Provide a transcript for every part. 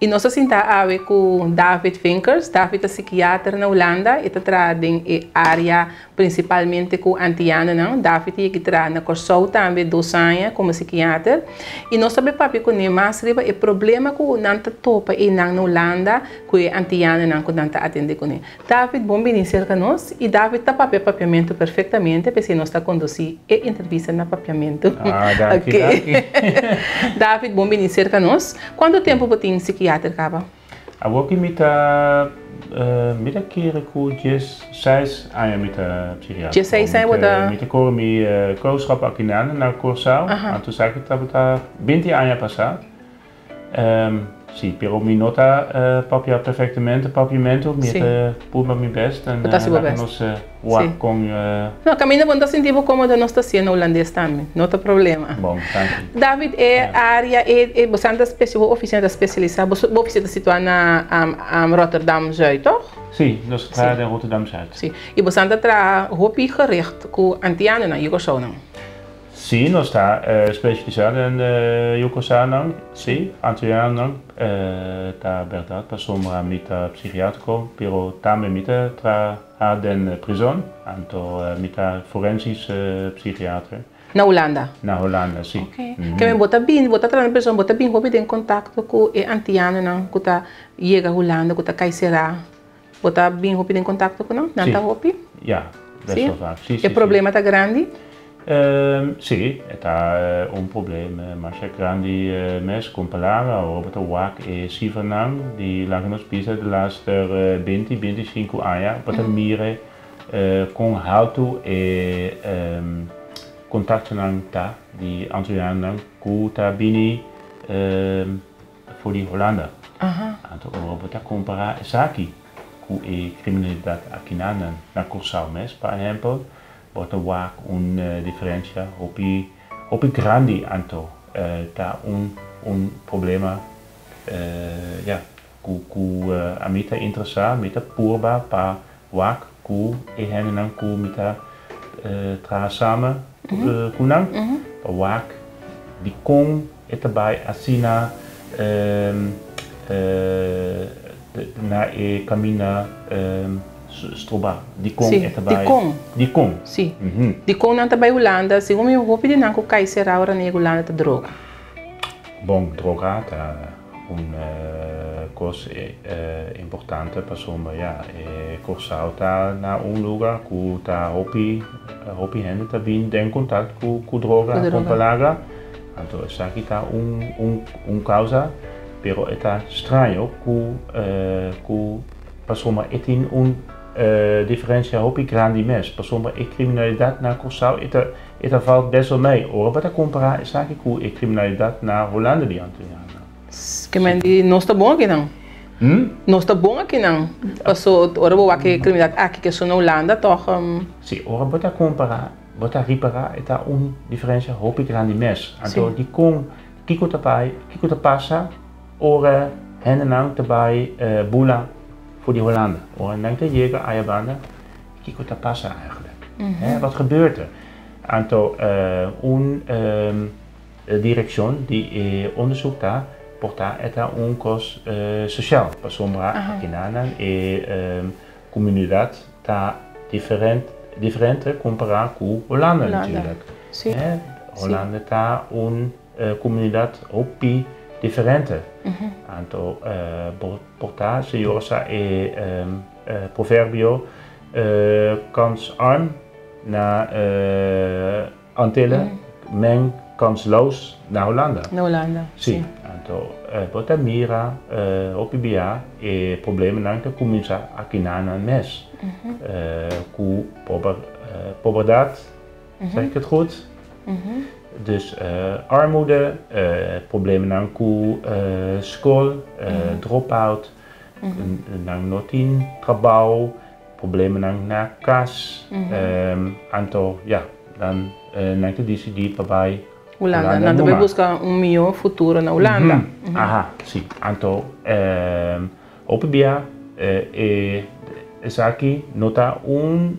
I nos a sinta awe ku David Vinkers. David ta sikiater na Hulanda. E ta traha den e área prinsipalmente ku antianonan. David a yega traha na Kòrsou tambe dos aña komo sikiater. I nos ta bai papia kuné mas riba e problema ku nan ta topa einan na Hulanda ku e antianonan ku nan ta atendé kuné. David, bon bini serka nos. I David ta papia papiamentu perfektamente, p'esei nos ta kondusí e entrevista na papiamentu. Ah, danki, danki. David, bon bini serka nos. Kuantu tempu bo tin sikiater kaba? Awor ki mi ta, mi ta kere ku diesseis aña mi ta psikiater. Diesseis aña bo ta. Mi ta kore mi kouschap akinan na Kòrsou, anto esaki tabata binti aña pasá. Si, pero mi no ta papia perfectamente papiamento, mi ta purba mi best en Bo ta hasi bo laga best. nos wak con. No, caminda bo no ta sinti bo comodo nos ta haciendo hulandes tambe, no ta problema. Bon, danki. David, e area, e e bo san ta speci bo oficina ta specialisa, bo bo oficina ta situa na Rotterdam Zuid, toch? Si, nos ta traha den Rotterdam Zuid. Si, y bo san ta traha hopi gericht cu antianonan, Yugoshownan. Sí, nos ta spesialisá den yukosanan, sí, antianan, ta bèrdat, pasobra mi ta psikiátriko, pero tambe mi ta traha den prizòn, anto mi ta forensisch psikiater. Na Hulanda? Na Hulanda, sí. Oké. Keme bo ta bini, bo ta traha den prizòn, bo ta bini hopi den kontakto ku e antianonan ku ta yega Hulanda, ku ta kai será? Bo ta bin hopi den kontakto ku nan? Nan ta hopi? Sí, ya, best wel vaak. Sí, sí, E problema ta grandi? Sí, e ta un problem masha grandi mes. Kon palabra, ora bo ta wak e sifranan di laga nos bisa de laster binti, binti i sinku aña, bo ta mira kon haltu e kontaktonan ta di antuiannan ku ta bini For di Hulanda. Anto ora bo ta kompará esaki ku e kriminalidat akinan na Kòrsou mes, pa ehèmpel, bo ta wak un diferensia hopi hopi grandi. Anto ta un un problema ya ku ku ami ta interesá, mi ta purba pa wak ku e hendenan ku mi ta traha samen ku nan, pa wak dikon E ta bai asina na e kaminda strobá. Dikon e ta bai? Dikon. Dikon. Si. Dikon nan ta bai Hulanda? Segun mi hopi di nan ku kai será ora nan yega Hulanda ta droga. Bon, droga ta un kos importante pasobra ya e Kòrsou ta na un luga ku ta hopi hopi hende ta bin den kontakt ku droga, ku palaga. Anto esaki ta un un un causa, pero e ta straño cu cu pasobra e tin un diferencia hopi grandi mes, pasobra e criminalidad na Curaçao e ta e ta valt best wel mee ora bo ta compara esaki cu e criminalidad na Hulanda di anteriornan. Ke men di nos ta bon akinan. Nos ta bon akinan, paso ora bo wak e criminalidad aki ke so na Hulanda tog. Si, ora bo ta compara Bo ta ripará e ta un diferensia hopi grandi mes. Anto dikon kiko ta bai, kiko ta pasa ora hendenan ta bai bula for di Holanda? Ora nan ta yega aya banda, kiko ta pasa eigenlijk? Hè, wat gebeurt er? Anto un direkshon di e onderzoek ta por ta e ta un kos sosial, pasobra akinanan e Komunidat ta diferent diferente kompará ku Holanda natuurlijk. Holanda ta un komunidat hopi diferente. Anto bo por ta señor sa e proverbio kansarm na Antillen, men kansloos na Hulanda. Na Hulanda, si. Anto bo ta mira hopi bia e problemanan ta kuminsá aki na nan mes. Ku poberdat, zeg ik het goed? Dus armoede, problemanan ku skol, drop-out, nan no tin trabou. Problemanan na kas, anto ya, dan nan ta disidí pa bai Hulanda. Nan ta bai buska un mihó futuro na Hulanda. Aha, si. Anto hopi bia e esaki no ta un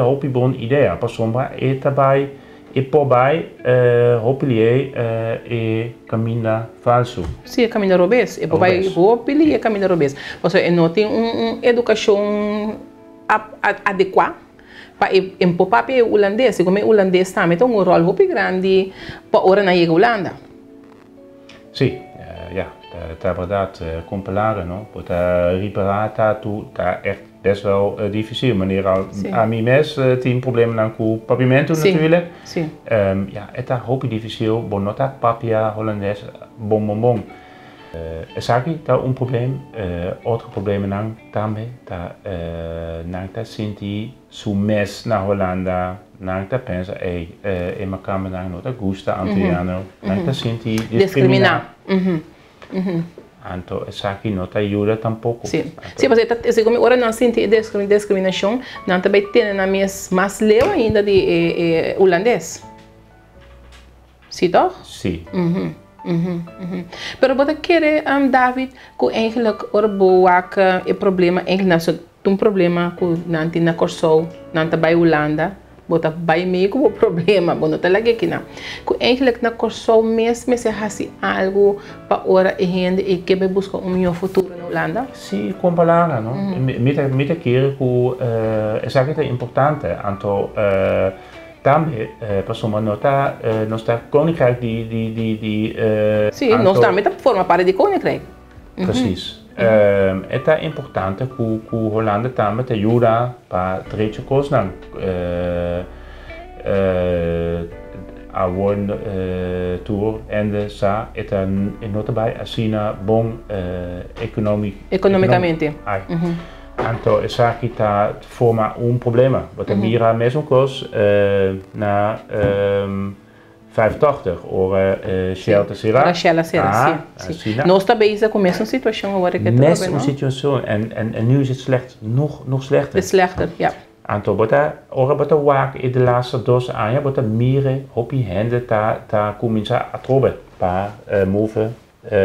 hopi bon idea pasobra e ta bai. E por bai hopi lié e kaminda falsu. Sí, e kaminda robes. E por bai hopi lié e kaminda robes. Pasobra e no tin un edukashon adekuá pa e por papia e hulandes. Segun mi e hulandes tambe ta un ròl hopi grandi pa ora nan yega Hulanda. Sí, ja, ta bèrdat. Kon palabra, no? Bo ta ripará ta tu ta ègt best wel difísil. Manera ami mes tin problemanan ku papiamentu natuurlijk. Ja, e ta hopi difísil. Bo no ta papia hulandes bon bon bon. Esaki ta un probleem. Otro problemanan tambe ta nan ta sinti su mes na Hulanda, nan ta pensa ey e makambernan no ta gusta Antilliano, nan ta sinti diskriminá. Anto esaki no ta yuda tampoko. Sí, sí, pasobra e ta segun mi ora nan sinti e diskriminashon nan ta bai tene nan mes mas leu ainda di e hulandes. Sí toch? Sí. Pero bo ta kere David ku eigenlijk ora bo wak e problema eigenlijk nan so ta un problema ku nan tin na Kòrsou nan ta bai Hulanda bo ta bai mee ku bo problema bo no ta laga kinan ku eigenlijk na Kòrsou mes mester hasi algu pa ora e hende ei ke bai buska un mihó futuro na Hulanda? Sí, kon palabra no mi ta kere ku esaki ta importante anto Tambe pasobra no ta nos ta koninkrijk di di di di Sí, nos tambe ta forma parti di koninkrijk. Precies. E ta importante ku ku Holanda tambe ta yuda pa drecha kosnan. Awor tur hende sa e ta e no ta bai asina bon ekonomik. Ekonomikamente. Ai. Anto esaki ta forma un problema. Bo ta mira mesun kos na 85 ora Shell ta sera. Ora Shell a sera, si. Si. Nos ta bezig ku mesun situashon awor ke ta Mesun situashon en nu is het slecht nog nog slechter. Het slechter, ja. Anto bo ta ora bo ta wak e de laatste dos aña bo ta mira hopi hende ta ta kuminsá atrobe pa move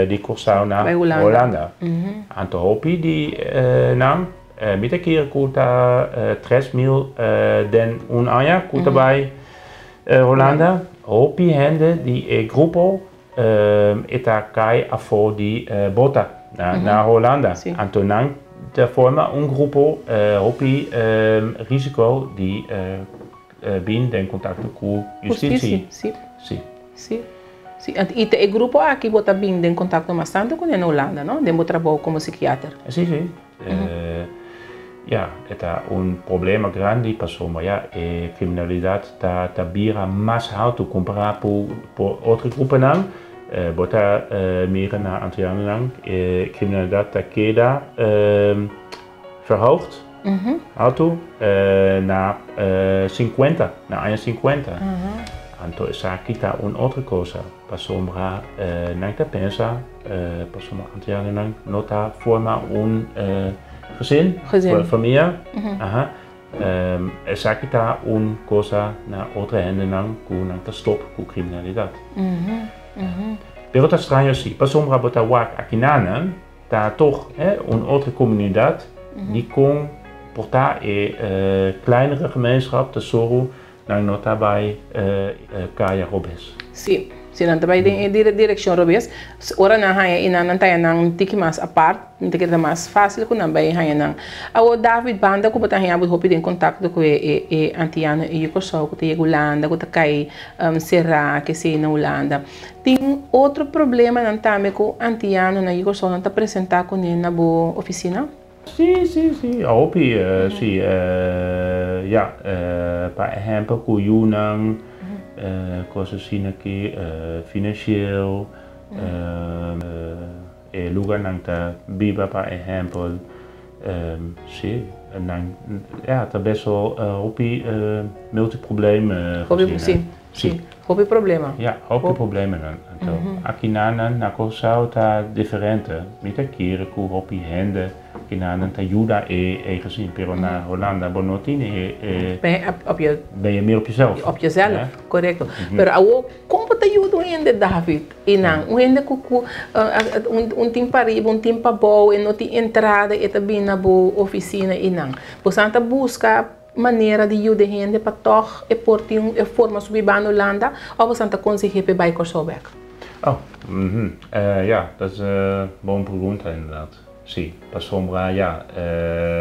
Di Kòrsou na Hulanda. Anto hopi di nan, mi ta kere ku ta 3000 den un aña ku ta bai Hulanda. Hopi hende di e grupo e ta kai afó di bota na Hulanda. Anto nan ta forma un grupo hopi risiko di bin den kontakto ku justisi. Si. Si, i ta e grupo aki bo ta bin den kontakto mas tantu kuné na Hulanda, no? Den bo trabou komo sikiater. Si, si. Ya, e ta un problema grandi pasobra ya e kriminalidat ta ta bira mas haltu kompará ku otro gruponan. Bo ta mira na antianonan e kriminalidat ta keda verhoogd, haltu, na sinkuenta, na aña sinkuenta. Anto esaki ta un otro cosa, pasobra nan ta pensa, pasobra antianonan no ta forma un gezin, famia, aha, esaki ta un cosa na otro hendenan cu nan ta stop cu criminalidad. Pero ta straño si, pasobra bo ta wak akinanan, Ta toch un otro comunidad di con por ta e kleinere gemeenschap ta soru nan no ta bai kaya robes. Sí, si nan ta bai den e direccion robes, ora nan haña e nan nan ta haña nan un tiki mas apart, mi ta kere ta mas fácil ku nan bai haña nan. Awor David, banda ku bo ta haña bo hopi den kontakto ku e e antiano e yu Kòrsou ku ta yega Hulanda, ku ta kai será kesei na Hulanda. Tin otro problemanan tambe ku antianonan i kòrsounan ta presentá kuné na bo ofisina? Sí, sí, sí. Hopi, sí. Ya, pa ehèmpel ku yunan, kos asina aki, finansieel, e lugarnan ta biba pa ehèmpel, sí, nan, ya, ta bes wel hopi multiprobleem Hopi, sí. Sí. Hopi problema. Ja, hopi problemanan. Anto, akinanan na Kòrsou ta diferente. Mi ta kere ku hopi hende akinanan ta yuda e e gezin, pero na Hulanda bo no tin e e. Ben je op je. Ben je meer op jezelf. Op jezelf, korekto. Pero awor, kon bo ta yuda un hende, David? I nan, un hende ku ku un tin pariba, un tin pabou, e no tin entrada, e ta bini na bo ofisina i nan. Boso nan ta buska. Manera di yuda hende pa tòg e por tin e forma su biba na Hulanda òf boso ta konseh'é pa e bai Kòrsou bèk? Oh, ja, dat is een bon pregunta inderdaad. Si, pasobra ja,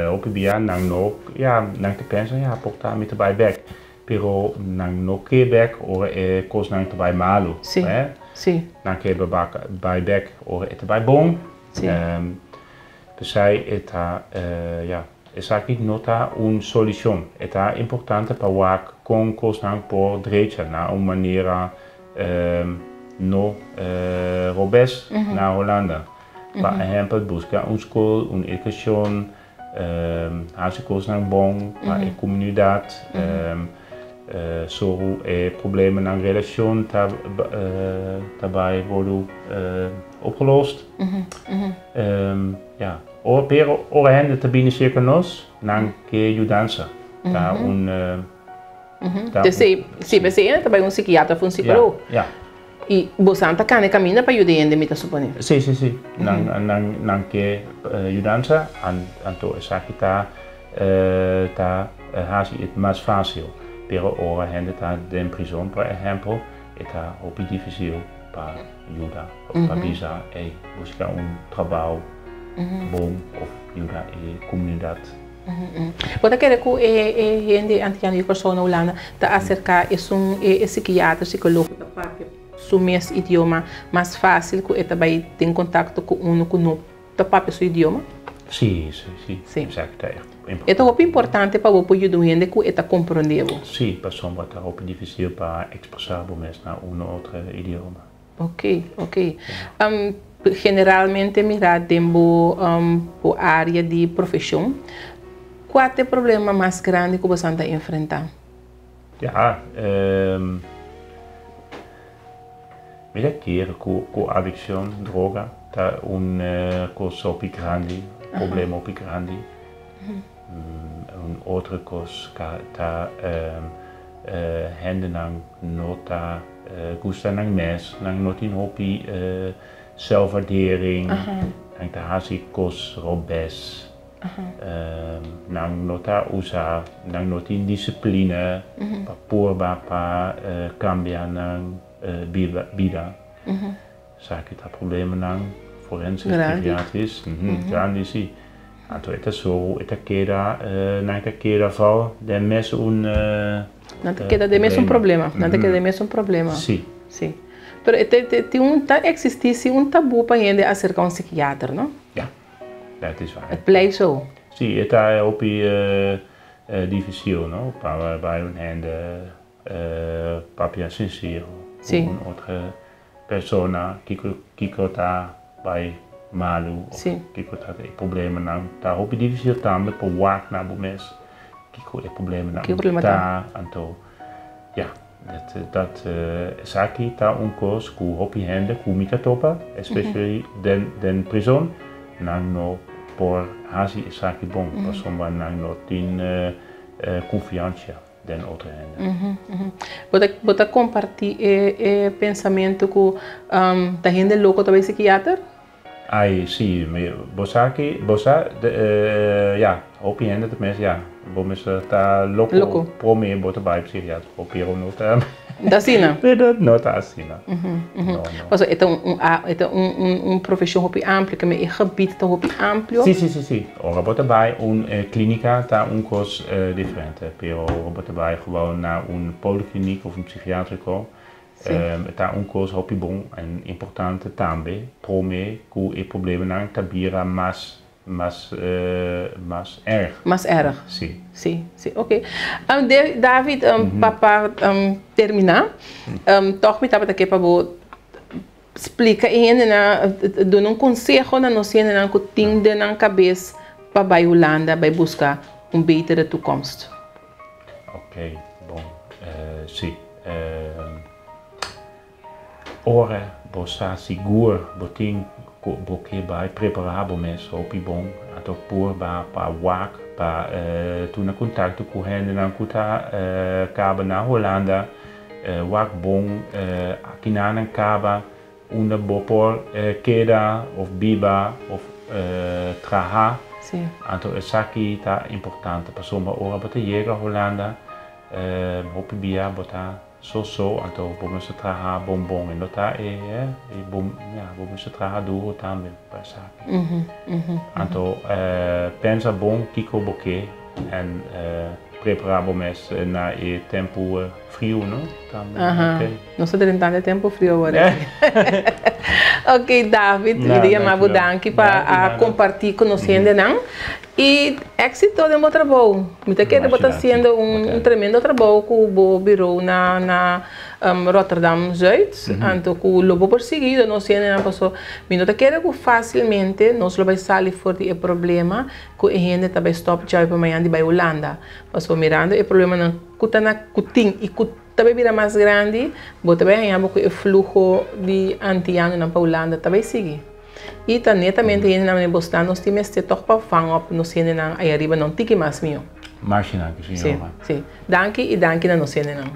hopi bia nan no, ja, nan ta pensa, ja, por ta mi ta bai bèk, pero nan no ke bèk ora e kosnan ta bai malu, hè? Nan ke bai bèk ora e ta bai bon. P'esei e ta, ja, esaki no ta un solushon. E ta importante pa wak kon kosnan por drecha na un manera no robes na Hulanda. Pa ehèmpel, buska un skol, un edukashon, hasi kosnan bon pa e komunidat, soru e problemanan relashon ta ta bai wordu opgelost. Ja, pero ora hende ta bini serka nos, nan ke yudansa. Ta un ta un. Si, p'esei hende ta bai un sikiatra of un sikologo. Ja, ja. I bosan ta kana e kaminda pa yuda hende, mi ta suponé. Si, si, si. Nan, nan, nan ke yudansa, anto esaki ta, ta hasi it mas fásil. Pero ora hende ta den prizon, por ehèmpel, e ta hopi difísil pa yuda of pa bisa, ey, buska un trabou bon of yuda e komunidat. Bo ta kere ku e hende antiano di Kòrsou na Hulanda ta aserká esun e sikiater, sikologo ku ta papia su mes idioma mas fásil ku e ta bai den kontakto ku unu ku no ta papia su idioma? Sí, sí, sí. Sí. Esaki ta echt importante. E ta hopi importante pa bo por yuda un hende ku e ta komprondé bo. Sí, pasobra ta hopi difísil pa ekspresá bo mes na un otro idioma. Ok, ok. Generalmente mira den bo bo área di profeshon, kua ta e problema mas grandi ku boso ta enfrentá? Ja, mi ta kere ku ku adikshon, droga, ta un kos hopi grandi, problema hopi grandi. Un otro kos ta hendenan no ta gusta nan mes, nan no tin hopi zelfwaardering, nan ta hasi kos robes, nan no ta usa, nan no tin disipline pa purba pa kambia nan bida. Esaki ta problemanan forensisch, psichiatrisch, grandi si. Anto e ta soru, e ta keda, nan ta keda val den mes un Nan ta keda den mes un problema, nan ta keda den mes un problema. Si. Si. Pero e tin un, ta existi si un tabu pa hende acerca un psichiater, no? Ja, dat is waar. Het blijft zo. Si, e ta hopi dificil, no, pa bai un hende papia sincero cu un otro Persona, kiko kiko ta bai malu of kiko ta e problemanan. Ta hopi dificil tambe pa wak na bo mes kiko e problemanan ta. Anto ya, dat dat esaki ta un kos ku hopi hende ku mi ta topa, especially den den prizon, nan no por hasi esaki bon pasobra nan no tin konfiansia. Den otro hende. Bo ta bo ta kompartí e e pensamentu ku ta hende loko ta bai sikiater? Ai, si, mi bo sa ki bo sa ya, hopi hende ta pensa ya, bo mester ta loko promé bo ta bai psikiater, pero no ta. Ta asina? Pero no ta asina. No, no. Pasobra e ta un e ta un un profeshon hopi amplio, kende e gebit ta hopi amplio. Si, si, si, si. Ora bo ta bai un klínika ta un kos diferente, pero ora bo ta bai gewoon na un polikliniek of un psikiatriko, ta un kos hopi bon en importante tambe prome ku e problemanan ta bira mas mas mas erg. Mas erg. Si. Si, si, ok. David, pa pa terminá, tòg mi tabata ke pa bo splika e hendenan, duna un konseho na nos hendenan ku tin den nan kabes pa bai Hulanda, bai buska un betere toekomst. Ok, bon, si. Ora bo sa sigur bo tin ku bo ke bai prepará bo mes hopi bon, anto purba pa wak pa tuna kontakto ku hendenan ku ta kaba na Hulanda, wak bon akinanan kaba unda bo por keda of biba of traha. Anto esaki ta importante pasobra ora bo ta yega Hulanda, hopi bia bo ta so so, anto bo mester traha bon bon e no ta e e bo ya bo mester traha duro tambe pa esaki. Anto pensa bon kiko bo ke en prepara bo mes na e tempu friu no tambe Aha. Ok. Nos ta drentando e tempu friu awor aki. Ok David, mi ta yama bo danki pa a komparti ku nos hendenan. I éksito den bo trabou. Mi ta kere bo ta hasiendo un tremendo trabou ku bo birou na na Rotterdam Zuid. Anto ku lo bo por sigui yuda nos hendenan paso mi no ta kere ku fásilmente nos lo bai sali for di e problema ku e hende ta bai stòp djawe pa mañana di bai Hulanda. Paso mirando e problemanan ku ta na ku tin i ku ta bai bira mas grandi, bo ta bai haña bo ku e fluho di antianonan pa Hulanda ta bai sigui. I ta netamente hendenan manera bo sta nos tin mester tòg pa vang op nos hendenan ayariba nan tiki mas mihó. Masha danki, señora. Si, si. Danki i danki na nos hendenan.